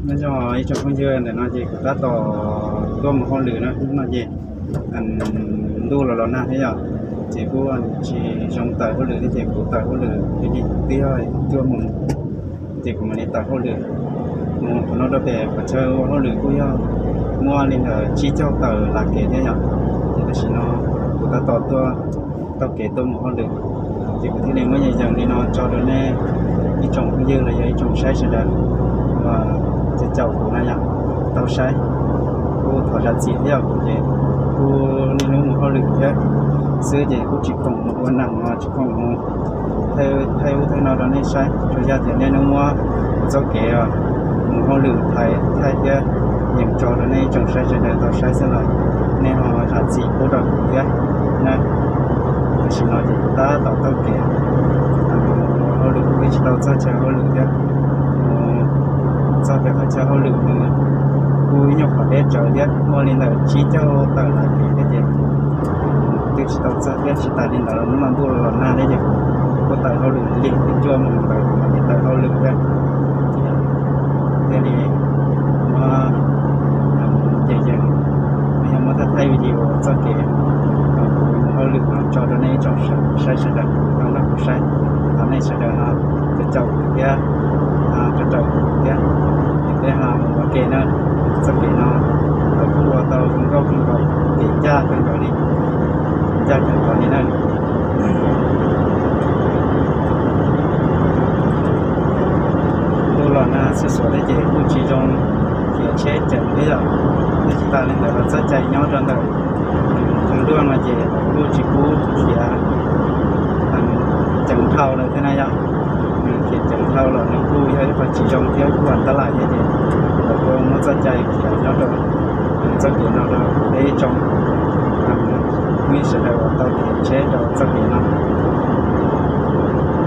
Nyob zoo ib tsoom phooj ywg, ntawm no ces kuv tab tom tuaj mus hauj lwm na. Hnub no ces ntuj los los nag thiab yom, ces kuj tsis zoo tawm hauj lwm thiab ces kuv tawm hauj lwm li twb yog tuaj mus ces kuv mam li tawm hauj lwm. Mus qhov no rau pem qhov chaw ua hauj lwm kuj yog muaj li ntawm tsib caug tawm lam kev thiab yom. Ces tam sim no kuv tab tom tuaj taug kev tuaj mus hauj lwm. Ces kuv thiaj li muab yees yees li no tso rau nej ib tsoom phooj ywg los yog ib tsoom saib sawv daws uas caum kuv na yom, tau saib. Kuj thov zam txim thiab yom, kuv ces kuj niaj hnub mus hauj lwm thiab xwb ces kuj tsis khoom mus ua neeg no, tsis khoom mus thaij ub thaij no rau nej saib. Tsuas yog tias niaj hnub muab kuv txoj kev mus hauj lwm thaij thiab yees tso rau nej ib tsoom saib sawv daws tau saib xwb los nej ho zam txim pub rau kuv thiab na. Tam sim no ces kuv tab tom taug kev mus hauj lwm, kuj tsis tau txog chaw hauj lwm thiab. Mus txog pem qhov chaw hauj lwm nws kuj ib nyuag qhov deb tsawv thiab, muaj li ntawm tsib caug tawm lam kev thiab ces twb tsis tau txog thiab. Tsis tas li ntawd los hnub no ntuj los nag thiab ces kuj tawm hauj lwm lig, twb cuaj moos ntawd kuv mam li tawm hauj lwm thiab. Thiaj li muab yees yees, yog muab thaij thaij video txoj kev hauj lwm no tso rau nej ib tsoom saib sawv daws tau nrog kuv saib. Thov nej sawv daws ho caum kuv thiab, caum kuv thiab, es peb ho mus ua ke na. Txoj kev no lawv kuj ua tau zoo nkauj kawg nkaus, kev ncaj kawg nkaus li, ncaj kawg nkaus li na. Ntuj los nag xuav xuav thiab ces kuj tsis zoo khiav tsheb ceev thiab yom. Thiab tsis tas li ntawd los txoj cai nyob rau ntawm Thoob Duaj no ces kuj tsis pub khiav ceev dhau lawm thiab na yom. Nws khiav ceev dhau los nws kuj yog ib qho tsis zoo thiab kuj tab lais thiab ces lawv kuj muab txoj cai khiav nyob rau txoj kev no rau peb ib tsoom phooj ywg sawv daws uas tau khiav tsheb rau txoj kev no.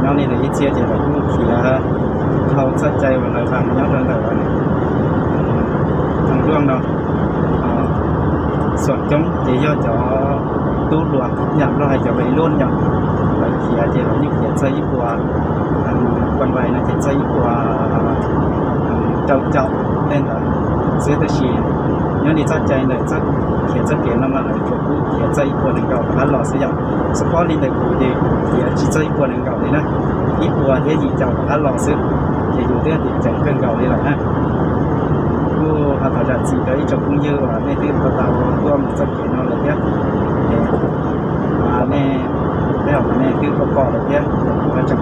Nyob li ntawm ib txhia ces lawv kuj khiav dhau txoj cai uas lawv hais nyob rau ntawm Thoob Duaj no. Xuam coob ces yog cov tub hluas, yam Nplog hais cov vais luj yom, lawv khiav ces lawv yeej khiav txog ib puas, paj vais no ces txog ib puas rau caum tej ntawd xwb. Tab sis nyob li txoj cai ntawm khiav txoj kev no mas lawv tsuas pub khiav txog ib puas nees nkaum rov qab los xwb yom. Xub pob li ntawm kuv ces kuv khiav tsis txog ib puas nees nkaum li na, ib puas thiab yim caum rov qab los xwb, ces yus twb yog tias ceev kawg nkaus li lawm na. Kuj ho thov zam txim rau ib tsoom phooj ywg uas nej twb tau tau tuaj mus txoj kev no lawm thiab. Nej, tej zaum nej twb tau pom lawm thiab, kuv tseem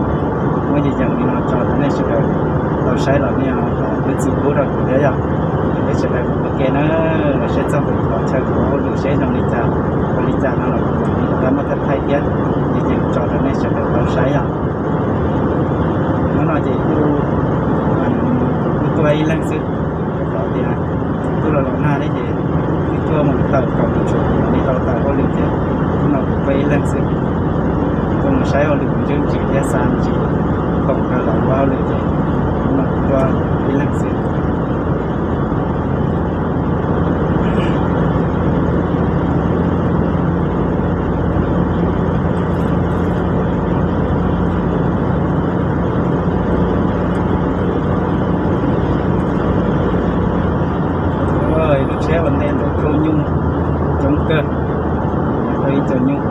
muab yees yees li no tso rau nej sawv daws tau saib los nej ho zam txim pub rau kuv thiab yom. Peb sawv daws mus ua ke na, los saib txog pem qhov chaw kuv hauj lwm seb zoo li cas, ua li cas no los kuv mam li rov qab muab thaij thaij thiab, yees yees tso rau nej sawv daws tau saib yom. Hnub no ces kuj, kuv tuaj ib leeg xwb, rau qhov tias ntuj los los nag thiab ces twb tuaj mus tawm kom mus tshua li tau tawm hauj lwm ces hnub no kuv tuaj ib leeg xwb. Tuaj mus saib hauj lwm mus ntsib ntsis thiab xa ntsis khoom rau lawv ua hauj lwm ces hnub no kuv tuaj ib leeg xwb. Lub tsheb ua ntej ntawd thauj nyuj coob kawg, thauj ib co nyuj.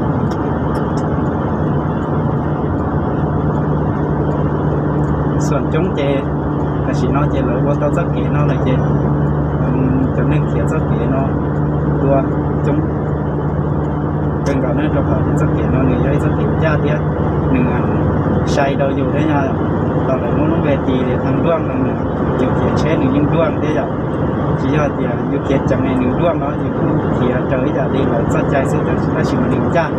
Xuam coob ces tam sim no ces lawv ua tau txoj kev no lawm ces cov neeg khiav txoj kev no tua coob kawg nkaus na, rau qhov txoj kev no nws yog ib txoj kev ncaj thiab nws sai rau yus thiab. Thaum lawv muab lub npe tis tias Thoob Duaj no, yus khiav tsheb nws yeej duaj thiab yom. Tsis yog tias yus khiav ceev nws duaj no, yus kuj khiav raws ib yam li lawv txoj cai xwb, tab sis mas nws ncaj,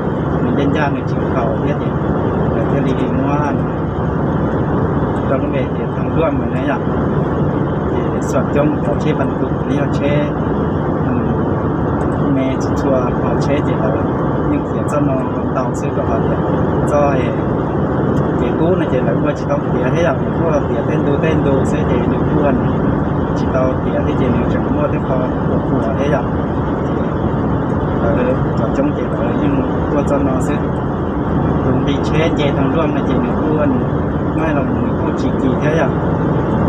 nws ncaj ncaj nws tsis khaus thiab ces lawv thiaj li muab rau lub npe tias Thoob Duaj ntawd na yom. Ces xuam coob cov tsheb pas tus los yog tsheb me tsis tshua hom tsheb ces lawv yeej khiav txoj no ntau xwb, rau qhov tias txoj kev kub no ces lawv kuj tsis tau tiav thiab yom, kuj tiav tej ntu tej ntu xwb ces nws kuj tsis tau tiav thiab ces nws tseem muaj tej qho puas puas thiab yom. Lawv cov coob ces lawv yeej tuaj txoj no xwb. tus nqi tsheb nce tau nruab no ces nws kuj, nws kuj tsis kis thiab yom.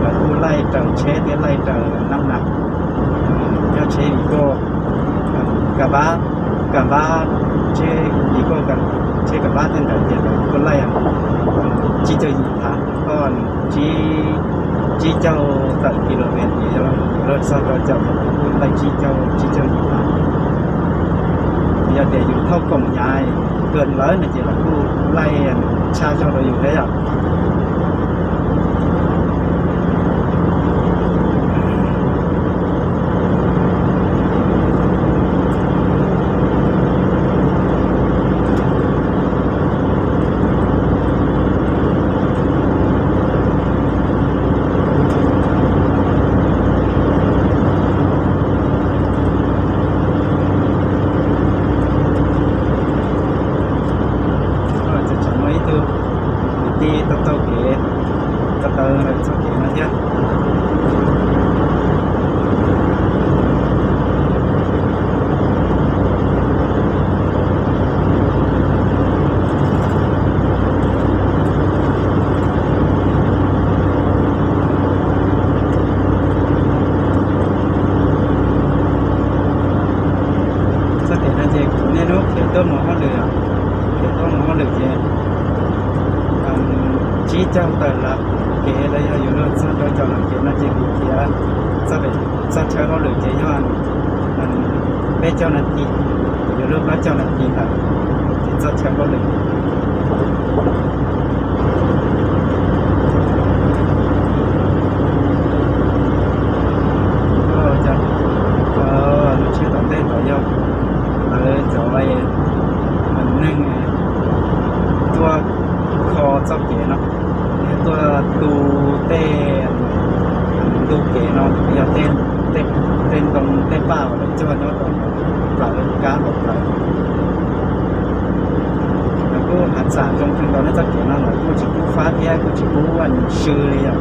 Lawv kuj laij raws tsheb thiab laij raws nab na. Yog tsheb Vigo, kam vab, kam vab, tsheb Vigo, tsheb kam vab tej ntawd ces lawv kuj laij tsib caug yim phav, tsib caug tawm kilomev, yog lawv txog rau caum ces lawv kuj laij tsib caug, tsib caug yim phav. Yog tias yus thauj koom hnyav kawg lawm no ces lawv kuj laij tshaj zog rau yus thiab yom. Tseem muaj ib tug kwv tij taug taug kev, taug taw txoj kev no thiab. Txoj kev no ces kuv niaj hnub khiav tuaj mus hauj lwm, khiav tuaj mus hauj lwm ces tsib caug tawm lawm kev los yog yuav luag txog rau caum lawm kev no ces kuv khiav txog chaw hauj lwm ces yog peb caug nas this, yuav luag plaub caug nas this ntawd ces txog chaw hauj lwm. Lub tsheb tom ntej tod yog lawv cov neeg tuaj kho txoj kev no, tuaj tu tej ntug kev no, yog tej ntoo tej paj uas lawv cog nyob rau plawv kab hauv plawv. Lawv kuj hav xam zoo kawg nkaus na, txoj kev no lawv kuj tsis pub fab thiab kuj tsis pub sw li yom.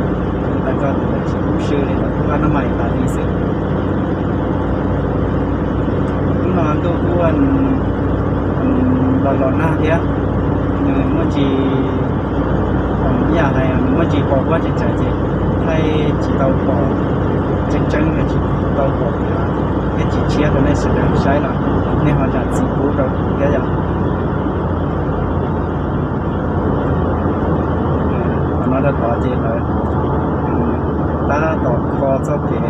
Lawv tag nrho tias lawv tsis pub sw li, lawv kuj pab nab mais tas li xwb. Hnub no ntuj kuj los los nag thiab, nws muaj ntsis, ib yam hais nws muaj ntsis pos huab tseem tsawv ces thaij tsis tau pom tseeb tseeb, tsis tau pom khav thiab tsis tshiab rau nej sawv daws saib los nej ho zam txim pub rau kuv thiab yom. Qhov no rau tod ces lawv tab tom kho txoj kev,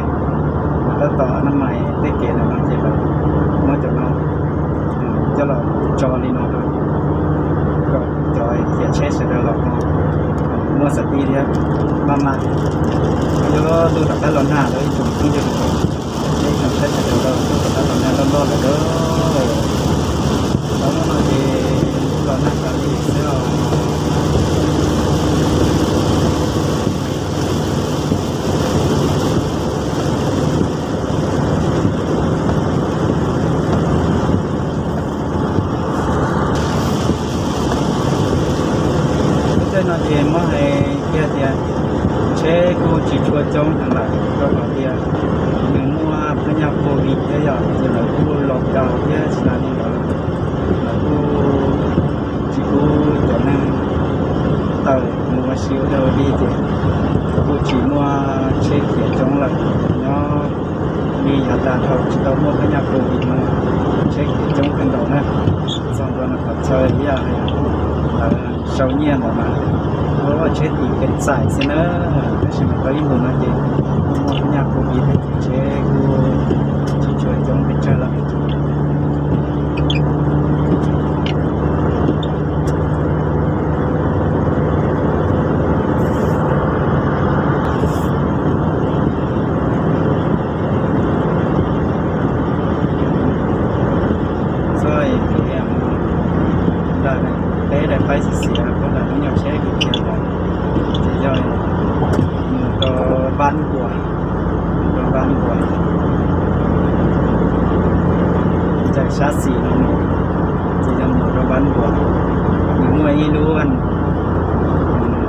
tab tom nab mais tej kev ntawm no ces lawv muab cov no coj los tso li no rau kom cov khiav tsheb sawv daws los ho muaj xav tib thiab. Maj mam, yuav ntuj rov qab los nag lawm ib tsoom phooj ywg, ib tsoom saib sawv daws, ntuj rov qab los nag loj loj lawm lauj. Tau hnub no ces ntuj los nag tas li xwb os. Tej no ces muab hais kiag tias tsheb kuj tsis tshua coob heev lawm rau qhov tias nws muaj phab nyaj covid thiab yom, ces lawv kuj lockdown thiab tsis tas li ntawd, lawv kuj tsis pub cov neeg tawm mus ua si ua dog ua dig ces kuj tsis muaj tsheb khiav coob lawm. Nyob li yav tas dhau tsis tau muaj phab nyaj covid no, tsheb khiav coob kawg nkaus na. Txog ntua no qhov chaw ib yam lawv sau nyiaj ntawd mas ua tsheb tim kev txais xwb na, tab sis mas tau ib ntus no ces kuj muaj phab nyaj covid ces tsheb kuj tsis tshua coob pes tsawg lawm. Txoj kev nram peb daim paib xiav xiav puag nram lub nyuag tsheb kwv tij los ces yog mus rau Npab Nkuas, mus rau Npab Nkuas, daim sab xis no mus ces yog mus rau Npab Nkuas. Nws muaj ib lub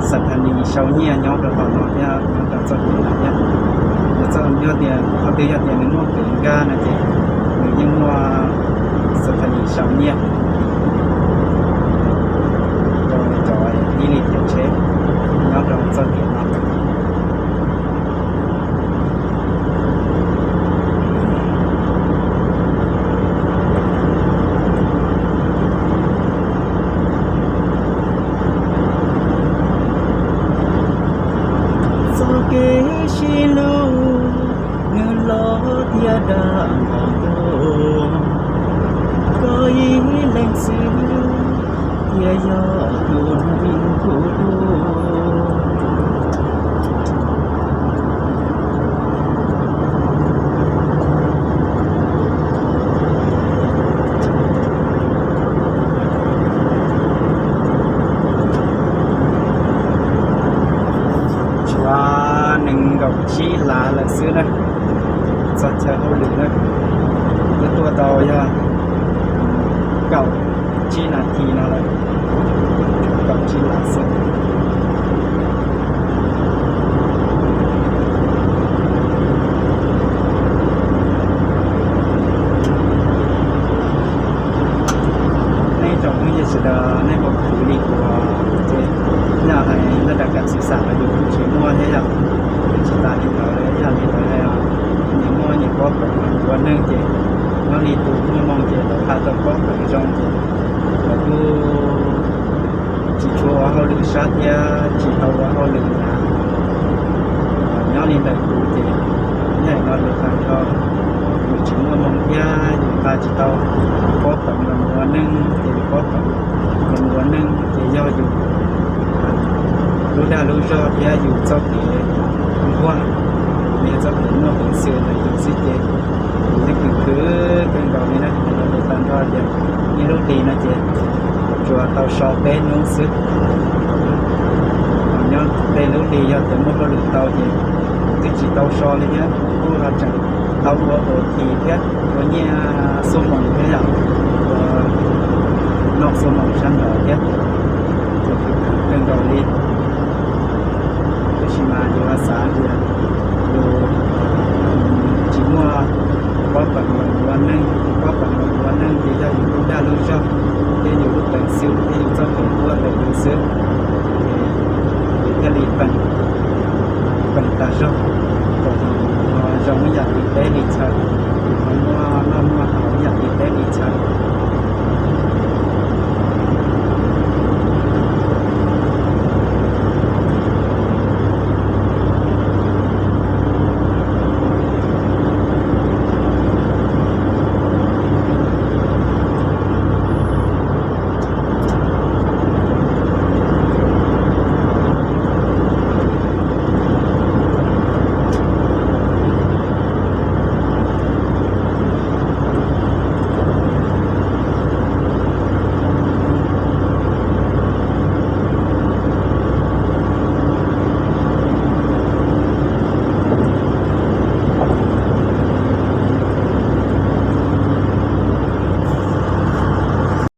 xas thas nis sau nyiaj nyob rau tom no thiab, nyob rau txoj kev ntawd thiab. Nws txoj yog tias qhov twg yog tias nws muaj kev nkag no ces nws yeej muaj xas thas nis sau nyiaj. Kaum tsib lav lawm xwb na, txog chaw hauj lwm na, twb tuaj tau yog kaum tsib nas this no lawm, kaum tsib lav xwb. Nej tsoom phooj ywg sawv daws, nej puas khwv li kuv? Ces yog hais nyob rau kam xis xam los yus tsis muaj thiab yom, tsis tas li ntawd, yog li ntawd, nyias muaj nyias pob peem los ua neej ces nyob li tus muaj moo ces lawv pha tau pob peem zoo ces lawv kuj tsis tshua ua hauj lwm sab thiab tsis tau ua hauj lwm na. Nyob li ntawm kuv ces yog no lus tag nrho, yus tsis muaj moo thiab yus nqa tsis tau pob peem los mus ua neej ces yus pob peem los mus ua neej ces yog yus lub dag lub zog thiab yus txoj kev nquag, yog txoj kev muaj peev xwm ntawm yus xwb ces yus twb khwv khwv kawg nkaus li na. Yog no lus tag nrho tias ib lub hlis no ces tsuas tau so peb hnub xwb. Nyob tej lub hlis yog tias muaj hauj lwm tau ces twb tsis tau so li thiab, kuj ho tseem tau ua ua thim thiab ua nyiaj xuab moos thiab yom, ua noj xuab moos sab nraud thiab, ces khwv khwv kawg nkaus li. Tab sis mas yus xav tias yus tsis muaj pob peem los ua neej, pob peem los ua neej ces yog yus lub dag lub zog thiab yus lub peev xwm thiab yus txoj kev nquag ntawm yus xwb. Ces yus thiaj li peem, peem tas zog, kom ho zoo ib yam li teb li chaw, ho muaj noj muaj haus ib yam li teb li chaw.